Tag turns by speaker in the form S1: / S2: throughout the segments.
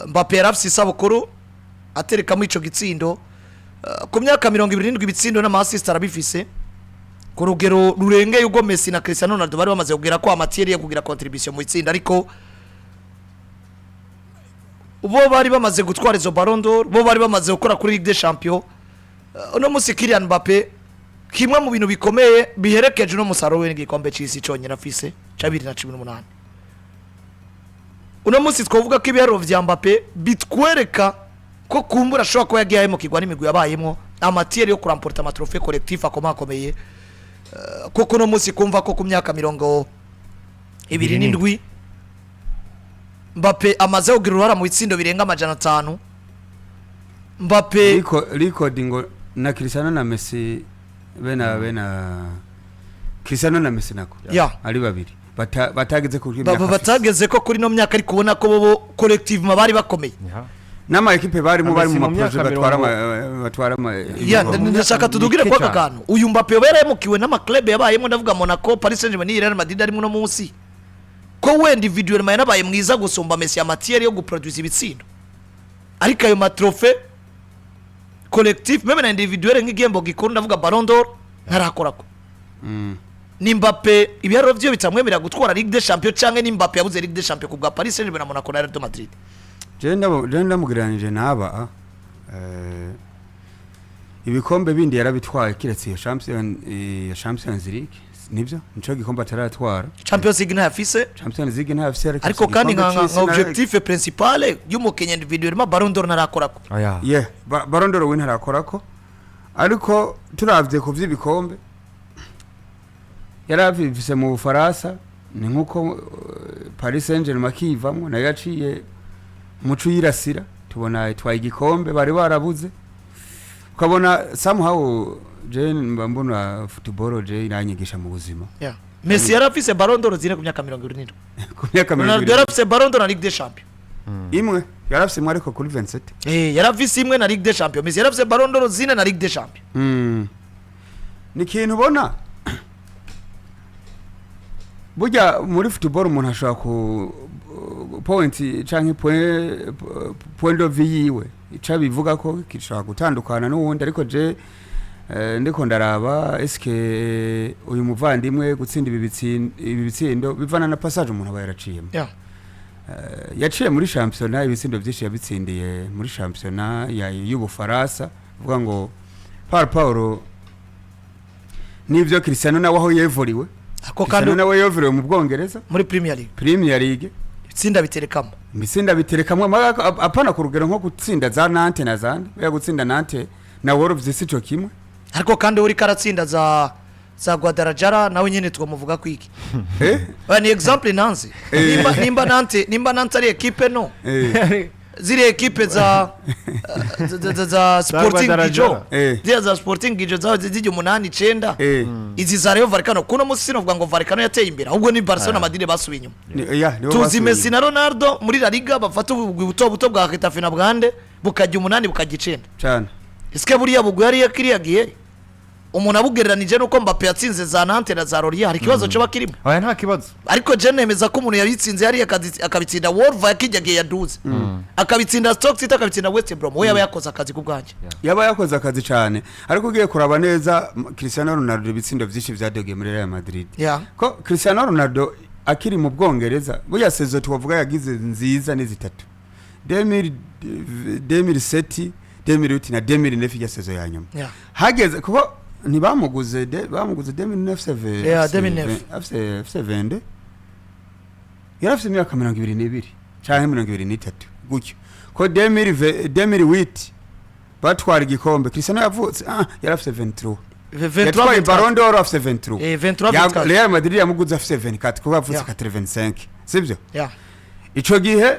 S1: Mbappe yari afise isabukuru aterekamo ico gitsindo. Ku myaka 27, ibitsindo n'ama assist arabifise ku rugero rurengeye ubwo Messi na Cristiano Ronaldo bari bamaze kugera ko en matière yo kugira contribution mu itsinda, ariko bo bari bamaze gutwara izo Ballon d'Or, bo bari bamaze gukora kuri Ligue des Champions. Uno munsi Kylian Mbappe, kimwe mu bintu bikomeye biherekeje uno musaruro we n'igikombe c'isi conyine afise ca 2018. Uno munsi twavuga ko ibiharuro vya Mbappe bitwereka ko kumbura ashobora kuba yagiye ahemukirwa n'imigwi yabayemwo en matière yo kuramporta ama trophées collectif akomakomeye. Kuko uno munsi kumva ko ku myaka 27 Mbappe amaze kugira uruhara mu bitsindo birenga 500, Mbappe
S2: Record ngo na Cristiano na Messi, bena Cristiano na Messi nako ari babiri batageze ku myaka afise.
S1: Batageze ko kuri no myaka, ariko ubona ko bobo collectivement bari bakomeye.
S2: N'ama équipe barimo bari mu
S3: Messi mu
S2: ma projets
S3: myaka
S2: batwara batwara
S1: Ya,
S2: ibikombe.
S1: ndashaka tudugire
S3: mike
S1: kwa aka
S3: cyane.
S1: kantu. Uyu Mbappe yoba yarahemukiwe n'ama club yabayemo, ndavuga Monaco, Paris Saint-Germain, Real Madrid arimo uno munsi, ko wenda individuellement yanabaye mwiza gusumba Messi en matière yo guproduce ibitsindo, ariko ayo ma trophées collectif, même na individuel, nk'igihembo gikuru, ndavuga Ballon d'Or, ntarakorako. Ni Mbappe ibiharuro vyo bitamwemerera gutwara Ligue des Champions, canke ni Mbappe yabuze Ligue des Champions ku bwa Paris Saint-Germain na Monaco na Real Madrid?
S2: Je ndamugereranije n'aba, ibikombe bindi yarabitwaye kiretse iyo Champions League, nibyo nico gikombe ataratwara.
S1: Champions League ntayafise.
S2: Champions League ntayafise, ariko
S1: Ariko kandi
S2: igikombe
S1: nka
S2: c'isi
S1: nka objectif principal y'umukinnyi individuellement, Ballon d'Or ntarakorako.
S3: Oya.
S2: Yeah, Ballon d'Or we ntarakorako, ariko turavye ku vy'ibikombe yarabifise mu Bufaransa, ni nkuko Paris Saint-Germain akivamwo nayo yaciye umuco uyirasira, tubona itwaye igikombe bari barabuze. Ukabona somehow je mba mbona football je iranyigisha mu buzima.
S1: Yeah. Messi yari afise Ballon d'Or zine ku myaka 27.
S2: Ku myaka mirongo
S1: Ronaldo
S2: ibiri
S1: yari afise Ballon d'Or na Ligue des Champions.
S2: Imwe yarafise imwe, ariko kuri 27.
S1: Yari afise imwe na Ligue des Champions. Messi yari afise Ballon d'Or zine na Ligue des Champions.
S2: Ni ikintu ubona burya muri football umuntu ashobora ku point canke point of view yiwe, ico bivuga ko gishobora gutandukana n'uwundi, ariko je ndiko ndaraba eske uyu muvandimwe gutsinda ibi bitsindo bivana na passage umuntu aba yaraciyemo. Yaciye muri shampiyona, ibitsindo byinshi yabitsindiye muri shampiyona y'Ubufaransa, uvuga ngo par Paulo nivyo Cristiano nawe aho yevuriwe.
S1: Ako
S2: Cristiano
S1: kandi
S2: nawe yevuriwe mu Bwongereza.
S1: Muri Premier League.
S2: Premier League.
S1: Itsinda biterekamo.
S2: Ibitsinda biterekamwe, apana ku rugero nko gutsinda za Nantes na zande, oya, gutsinda Nantes na Wolves si ico kimwe.
S1: Ariko kandi uri karatsinda za Guadalajara nawe nyene twamuvuga kwiki?
S2: Eh.
S1: Oya, ni exemple nanze. Nimba Nantes ari équipe no ziri équipe za Sporting
S3: Guadalajara.
S1: Gijo, ziriya za Sporting Gijo zaho zijya umunani, icenda, izi za Rayo Vallecano, kuno musi sinovuga ngo Vallecano yateye imbere, ahubwo ni Barcelona, Madrid basubiye inyuma.
S2: Ya, nibo
S1: Tuzi
S2: basubiye
S1: Messi
S2: inyuma.
S1: na Ronaldo muri La Liga bafata ubugwi buto buto bwa Getafe na bwande bukajya umunani, bukajya icenda.
S2: Cane.
S1: Ese buriya bugwi yari kiriya gihe, umuntu abugereranije nuko Mbappe yatsinze za Nantes na za Lorient, hari ikibazo coba kirimo?
S3: Oya, nta kibazo.
S1: Ariko je nemeza ko umuntu yabitsinze hariya akabitsinda Wolves yakijya gihe yaduze, akabitsinda Stoke City, akabitsinda West Brom, we yaba yakoze akazi ku bwanjye.
S2: Yaba yakoze akazi cyane, ariko ugiye kuraba neza Cristiano Ronaldo ibitsindo byinshi byadogeye muri Real Madrid. Ko Cristiano Ronaldo akiri mu Bwongereza, burya saison twavuga yagize nziza ni zitatu: 2000, 2007, 2008 na 2009, ijya saison ya nyuma. Hageze kuko ntibamuguze bamuguze 2009.
S1: Yeah, 2009.
S2: Afise 22, yari afise imyaka 22 canke 23 gutyo, ko 2008 batwara igikombe Cristiano yavutse, yari afise 23.
S1: 23.
S2: Yatwaye
S1: 24.
S2: Ballon d'Or afise 23.
S1: 23, 24.
S2: Real Madrid yamuguze afise 24 kuko yavutse 85, sibyo?
S1: Yeah.
S2: Ico gihe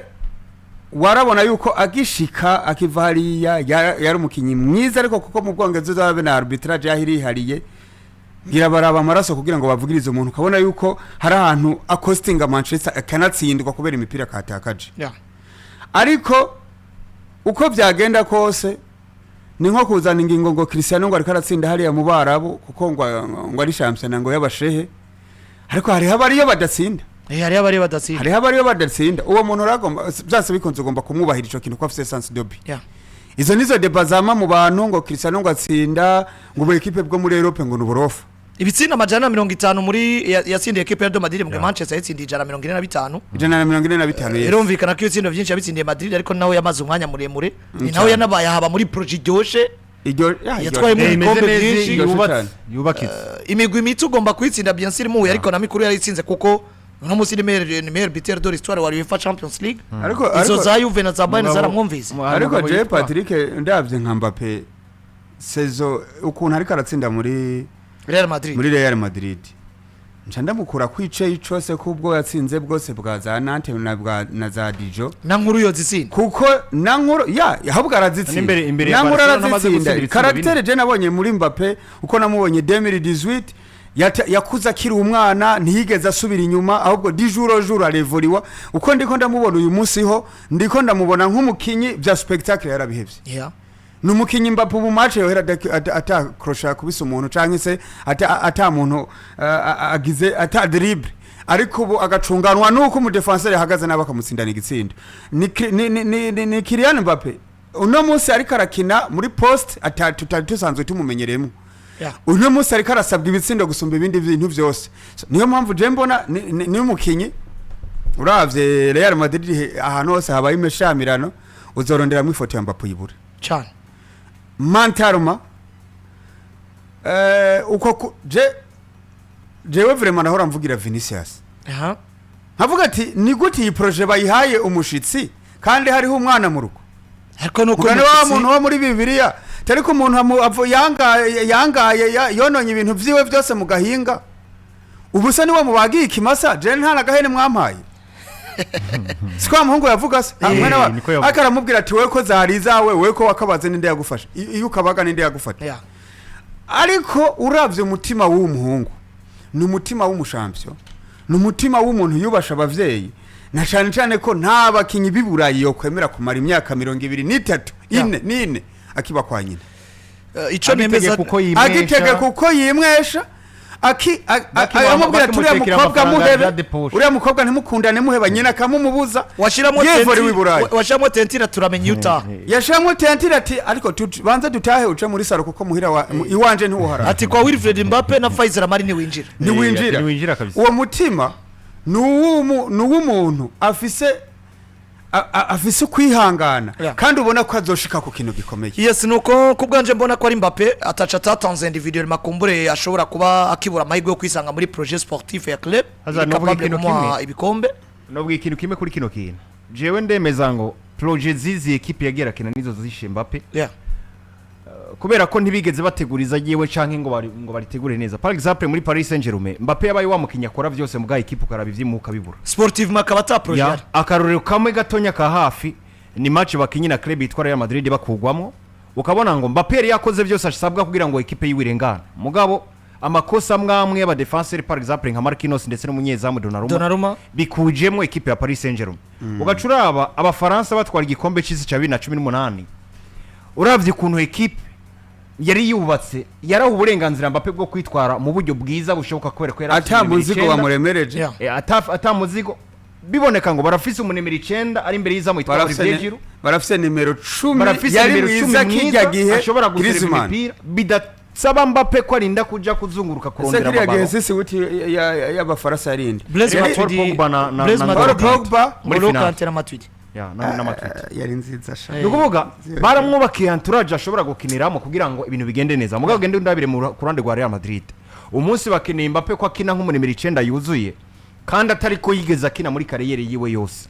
S2: warabona yuko agishika akiva hariya yari umukinyi mwiza, ariko kuko mu Bwongereza uzabe na arbitrage yahirihariye, ngira baraba amaraso kugira ngo bavugirize umuntu, ukabona yuko hari ahantu akostinga Manchester akanatsindwa kubera imipira katakaje. Ariko uko byagenda kose ni nko kuzana ingingo ngo Cristiano ngo ariko aratsinda hariya mu Barabu kuko ngo ari shampiyona ngo y'abashehe, ariko hariho abariyo badatsinda.
S1: Hariho abari badatsinda.
S2: Hariho abariyo badatsinda. Uwo muntu uragomba, byose bikunze, ugomba kumwubahira ico kintu ko afise sens de but. Izo nizo débats zama mu bantu ngo Cristiano ngo atsinda ngo ubu équipe bwo muri Europe ngo nuburofa.
S1: Ibitsinda 150 muri yatsindiye équipe ya Real Madrid, mu gihe Manchester yatsindiye 145.
S2: 145, yes.
S1: Birumvikana ko ibitsindo byinshi yabitsindiye Madrid, ariko nawe yamaze umwanya muremure, ni nawe yanabaye ahaba muri projet iryoshe.
S2: Iryo ya, iryo-
S1: Yatwaye mu
S3: Imeze
S1: bikombe
S3: neza,
S1: byinshi.
S2: Iryoshye
S3: yubatse
S2: cyane.
S3: yubakitse.
S1: Imigwi mito ugomba kuyitsinda, bien sûr muhuye, ariko na mikuru yarayitsinze kuko uno munsi ni meilleur buteur de l'histoire wa UEFA Champions League.
S2: Ariko
S1: Izo za Juve na za Bayern zaramwumvise.
S2: Ariko
S3: Umugabo
S2: je
S3: yitwa-
S2: Patrick, ndavye nka Mbappe saison ukuntu ariko aratsinda muri
S1: Real Madrid,
S2: muri Real Madrid, nca ndamukura kwice cose kubwo yatsinze bwose bwa za Nantes na bwa na za Dijon.
S1: Na nkuru yo zitsinda.
S2: Kuko na nkuru ya ahubwo arazitsinda.
S3: Imbere ya
S2: Na nkuru
S3: Barcelona amaze
S2: arazitsinda.
S3: gutsinda ibitsindo.
S2: Caractère je nabonye muri Mbappe, uko namubonye 2018, yakuze akiri umwana, ntiyigeze asubira inyuma, ahubwo du jour au jour arevuriwa. Uko ndiko ndamubona uyu munsi ho, ndiko ndamubona nk'umukinyi bya spectacle yarabihevye. Ni umukinyi Mbappe ubu match yohera atakrosha kubisa umuntu canke se ata muntu agize ata dribble, ariko ubu agacunganwa nuko umudefenseur yahagaze nabi akamutsindana igitsindo. Ni Ki- ni ni, ni, ni, ni Kylian Mbappe uno munsi ariko arakina muri poste tutari tusanzwe tumumenyereyemo. Uno munsi ariko arasabwa ibitsindo gusumba ibindi bintu byose. So, niyo mpamvu je mbona ni umukinyi uravye Real Madrid ahantu hose habaye imeshamirano uzoronderamwo ifoto ya Mbappe uyibure.
S1: Cyane.
S2: Mentalement uko jewe vraiment nahora mvugira Vinicius, nkavuga ati ni gute iyi projet bayihaye umushitsi kandi hariho umwana mu rugo?
S1: Ariko nuko
S2: Mugani wa
S1: umushitsi-
S2: muntu wo muri Bibiliya, tariko umuntu yangaye yononye ibintu vyiwe byose mu gahinga, ubu se niwe mubagiye ikimasa, je nta nagahene mwampaye. Siko wa muhungu yavuga se? Mwana wa
S3: Niko yavuga.
S2: akaramubwira ati we ko zari izawe, we ko wakabaze ninde yagufasha? Iyo ukabaga ninde yagufata? Ariko uravye umutima w'uwo muhungu, ni umutima w'umushampion, ni umutima w'umuntu yubasha abavyeyi, na cane cane ko nta bakinyi b'i Burayi yokwemera kumara imyaka 23, ine n'ine akiba kwa nyina.
S1: Ico nemeza
S3: Agitegeka uko yimwesha.
S2: Agitegeka uko yimwesha, aramubwira ati uriya
S3: bakimutekera
S2: mukobwa
S3: amafaranga
S2: muhebe,
S3: ya de poche.
S2: Uriya mukobwa ntimukundane, muheba, nyina akamumubuza.
S1: Washiramo
S2: Yevori w'i Burayi.
S1: Washiramo tentira, turamenya iyo utaha.
S2: Yashiramwo tentire ati ariko banze dutahe uce muri salon kuko muhira iwanje ntiwoharara.
S1: Ati kwa Wilfred Mbappe na Pfizer amari ntiwinjira.
S2: Ntiwinjira.
S3: Ntiwinjira kabisa.
S2: Uwo mutima ni uw'umuntu afise afise ukwihangana kandi ubona ko azoshika ku kintu gikomeye.
S1: Yes, nuko ku bwanje mbona ko ari Mbappe ataca atatanze individuel makumbure, ashobora kuba akibura amahirwe yo kwisanga muri projet sportif ya club
S3: Haza
S1: iri
S3: novuga
S1: capable
S3: ikintu
S1: kumuha
S3: kimwe.
S1: ibikombe.
S3: Nobwo ikintu kimwe kuri kino kintu, jewe ndemeza ngo projet zizi équipe yagiye arakina nizo zishe Mbappe, kubera ko ntibigeze bateguriza yiwe canke ngo baritegure neza. Par exemple muri Paris Saint-Germain, Mbappe yabaye wa mukinnyi akora vyose mu bwa équipe, ukaraba ivyimuka bibura.
S1: Sportivement akaba ata projet ari.
S3: Akarorero kamwe gatonya ka hafi ni match bakinye na club yitwa Real Madrid bakugwamo, ukabona ngo Mbappe yari yakoze byose asabwa kugira ngo équipe yiwe irengane, mugabo amakosa amwe y'abadefenseur, par exemple nka Marquinhos ndetse n'umunyezamu Donnarumma,
S1: Donnarumma.
S3: bikujemo équipe ya Paris Saint-Germain. Ugaca uraba abafaransa batwara igikombe c'isi ca 2018, uravye ukuntu équipe yari yubatse, yaraha uburenganzira Mbappe bwo kwitwara mu buryo bwiza bushoboka kubera ko yari afise
S2: Ata
S3: nimero
S2: muzigo
S3: 9.
S2: bamuremereje.
S3: Ata muzigo, biboneka ngo barafise umunimero 9 ari imbere y'izamu yitwa
S2: Barafise
S3: Olivier Giroud.
S2: Barafise nimero 10
S3: Barafise
S2: yari
S3: nimero 10
S2: mwiza kijya
S3: mwiza
S2: gihe,
S3: ashobora guserva
S2: Griezmann.
S3: imipira bidasaba Mbappe ko arinda kuja kuzunguruka
S2: Ese
S3: kurondera
S2: kiriya gihe
S3: amabaro.
S2: sisi wuti y'abafaransa yarinde?
S1: Blaise
S3: Yari
S1: Matuidi.
S3: Paul Pogba
S1: Blaise
S3: na
S1: Matuidi.
S2: Paul Pogba.
S3: Muri
S1: N'Golo
S3: finale.
S1: Kante na Matuidi.
S3: Ya, na Matuidi.
S2: Yari nziza sha.
S3: Ni ukuvuga baramwubakiye entourage ashobora gukiniramo kugira ngo ibintu bigende neza. Mugabo ugende undabire ku ruhande rwa Real Madrid, umunsi bakeneye Mbappe ko akina nk'umunimero 9 yuzuye, kandi atari ko yigeze akina muri carrière yiwe yose.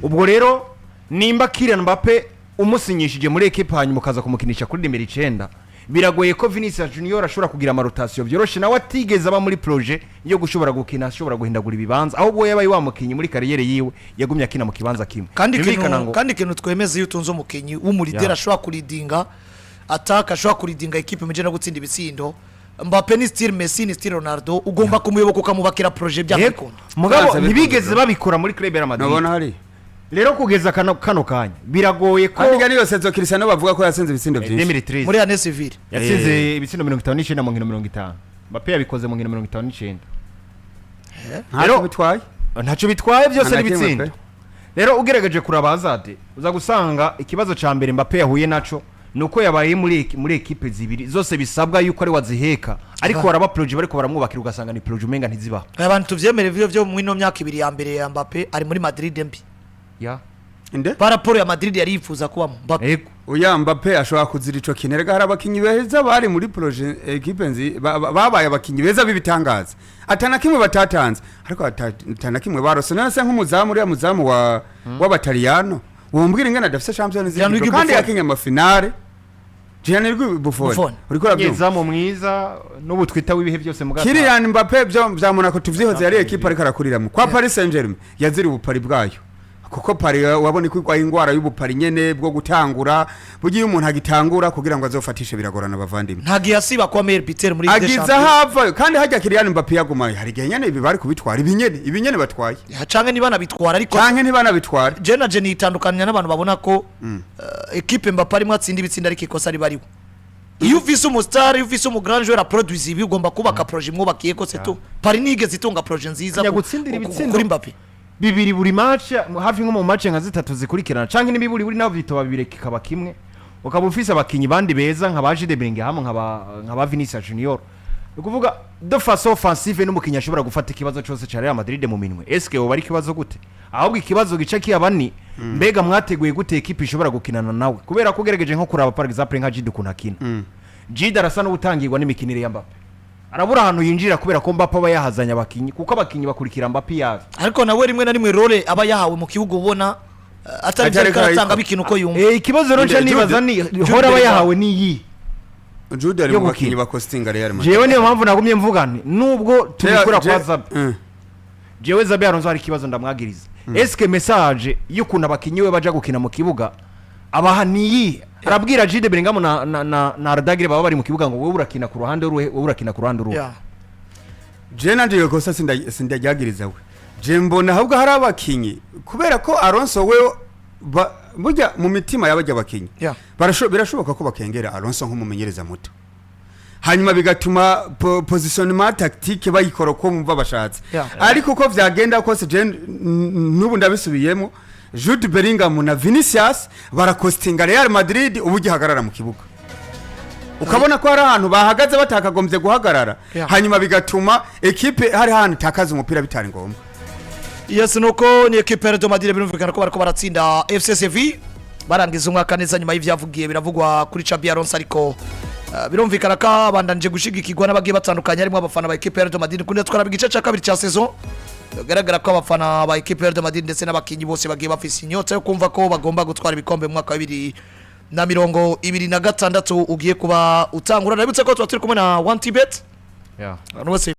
S3: Ubwo rero nimba Kylian Mbappe umusinyishije muri équipe hanyuma ukaza kumukinisha kuri nimero 9, biragoye ko Vinicius Junior ashobora kugira amarotation byoroshe, nawe atigeze aba muri projet yo gushobora gukina ashobora guhindagura ibibanza, ahubwo yabaye wa mukinyi muri carrière yiwe yagumye akina mu kibanza kimwe.
S1: Kandi
S3: Byumvikana
S1: ikintu
S3: ngo
S1: kandi ikintu twemeza, iyo utunze umukinyi w'umulideri ashobora kuridinga attaque, ashobora kuridinga équipe mu no gutsinda ibitsindo, Mbappe ni style Messi, ni style Ronaldo, ugomba kumuyoboka ukamubakira projet
S3: Yego.
S1: byakunda.
S3: Mugabo
S2: Byanze
S3: ntibigeze
S2: bikunze.
S3: babikora muri club ya Madrid.
S2: Nubona hari
S3: Rero kugeza kano kanya biragoye ko
S2: kandi niyo saison Cristiano bavuga ko yatsinze ibitsindo byinshi.
S3: 2013.
S1: Muri année civile.
S3: Yatsinze ibitsindo 59 mu nkino 50. Mbappe yabikoze mu nkino 59.
S2: Ntacyo bitwaye.
S3: Ntacyo bitwaye, byose
S2: Nta
S3: ni
S2: na kimwe
S3: ibitsindo.
S2: pe.
S3: Rero ugerageje kuraba Hazard, uza gusanga ikibazo ca mbere Mbappe yahuye naco ni uko yabaye muri ekipe zibiri zose bisabwa yuko ari waziheka, ariko waraba projet bariko baramwubakira, ugasanga ni projet umenga ntizibaho.
S1: Abantu tuvyemere vyo vyo mwino myaka 2 ya mbere ya Mbappe ari muri Madrid mbi.
S3: Ya.
S2: Inde?
S1: Par rapport ya Madrid yari yifuza kubamo Mbappe.
S3: Ego.
S2: Oya, Mbappe ashobora kuzira ico kintu. Erega hari abakinyi beza bari muri projet ekipe nzi babaye abakinyi beza b'ibitangaza, atana kimwe batatanze, ariko atana kimwe barose. None se nk'umuzamu, uriya muzamu wa w'abataliyano, wombwira ingene adafise Champions League
S1: Gianluigi
S2: kandi
S1: Buffon.
S2: yakinye amafinale? Gianluigi Buffon.
S1: Buffon.
S2: Uriko urabyumva?
S3: Nyezamu mwiza n'ubu twita w'ibihe byose mu gata.
S2: Kylian Mbappe byo bya Monaco tuvyihoze, yari ekipe ariko arakuriramo kwa Paris Saint-Germain, yazira ubupari bwayo, kuko Paris wabona ko irwaye ingwara y'ubupari nyene bwo gutangura. Bugiye umuntu agitangura kugira ngo azofatishe biragorana, bavandimwe.
S1: Ntagiye asiba kuba meilleur buteur muri Ligue des
S2: Agize
S1: Champions.
S2: ahavayo kandi hajya Kylian Mbappe yagumaye, hari igihe nyene ibi bari kubitwara, ibinyene ibinyene batwaye.
S1: Ya, canke niba nabitwara ariko
S2: Canke ntibanabitware.
S1: Je na je nitandukanya n'abantu babona ko ekipe Mbappe arimo atsinda ibitsinda, ariko ikosa riba ariwe. Iyo ufise umustar, iyo ufise umu grand joueur aproduise ibi, ugomba kubaka projet imwubakiye ko c'est tout. Paris nigeze itunga projet nziza
S3: Kujya gutsindira ibitsindo.
S1: kuri Mbappe.
S3: Bibiri buri match, hafi nko mu match nka zitatu zikurikirana, canke n'ibiburi buri naho bitoba bibiri kikaba kimwe, ukaba ufise abakinyi bandi beza nka ba Jude Bellingham, nka ba Vinicius Junior, ni ukuvuga de façon offensive n'umukinyi ashobora gufata ikibazo cyose ca Real Madrid mu minwe. Eske yoba ari ikibazo gute? Ahubwo ikibazo gica kiyaba ni mbega mwateguye gute ekipe ishobora gukinana nawe? Kubera ko ugerageje nko kuraba par exemple nka Jude ukuntu akina, Jude arasa n'utangirwa n'imikinire ya Mbappe, arabura ahantu yinjira kubera ko Mbappe aba yahazanye abakinyi, kuko abakinyi bakurikira Mbappe yaje.
S1: Ariko nawe rimwe na rimwe role aba yahawe mu kibuga ubona atari byo,
S2: Atari
S1: ariko aratanga
S2: arayikora.
S1: bikintu uko yumva.
S3: Ikibazo rero nca nibaza ni hora aba yahawe ni iyi
S2: Jude ari
S3: yo
S2: mu bakinyi
S3: gukina.
S2: bakostinga Real Madrid.
S3: Jewe niyo mpamvu nagumye mvuga nti nubwo tubikora kwa Zabi, jewe Zabi Alonso hari ikibazo ndamwagiriza. Eske message y'ukuntu abakinyi we baja gukina mu kibuga abaha ni iyihe? Arabwira Jude Bellingham na Arda Güler baba bari mu kibuga ngo wowe urakina ku ruhande ruhe, wowe urakina ku ruhande ruhe?
S1: Yeah.
S2: Je nanje iyo kosa sindaryagiriza we. Je mbona ahubwo hari abakinyi, kubera ko Alonso we burya mu mitima y'abajya abakinyi birashoboka ko bakengera Alonso nk'umumenyereza muto, hanyuma bigatuma positionnement tactique bayikora uko bumva bashatse. Ariko uko vyagenda kose, je n'ubu ndabisubiyemo, Jude Bellingham na Vinicius barakostinga Real Madrid ubu gihagarara mu kibuga, ukabona ko hari ahantu bahagaze batakagombye guhagarara, hanyuma bigatuma ekipe hari ahantu itakaza umupira bitari ngombwa.
S1: Yes, nuko ni ekipe ya Real Madrid, birumvikana ko bariko baratsinda FC Sevilla, barangiza umwaka neza nyuma y'ivyavugiye biravugwa kuri Xabi Alonso, ariko birumvikana ko abandanije gushigikirwa n'abagiye batandukanye harimo abafana ba ekipe ya Real Madrid. Kundi twaraba igice cya kabiri cya saison, bigaragara ko abafana ba ekipe ya Real Madrid ndetse n'abakinyi bose bagiye bafise inyota yo kumva ko bagomba gutwara ibikombe mu mwaka wa 2026 ugiye kuba utangura. Nabibutse ko tuba turi kumwe na One Tibet, abantu bose.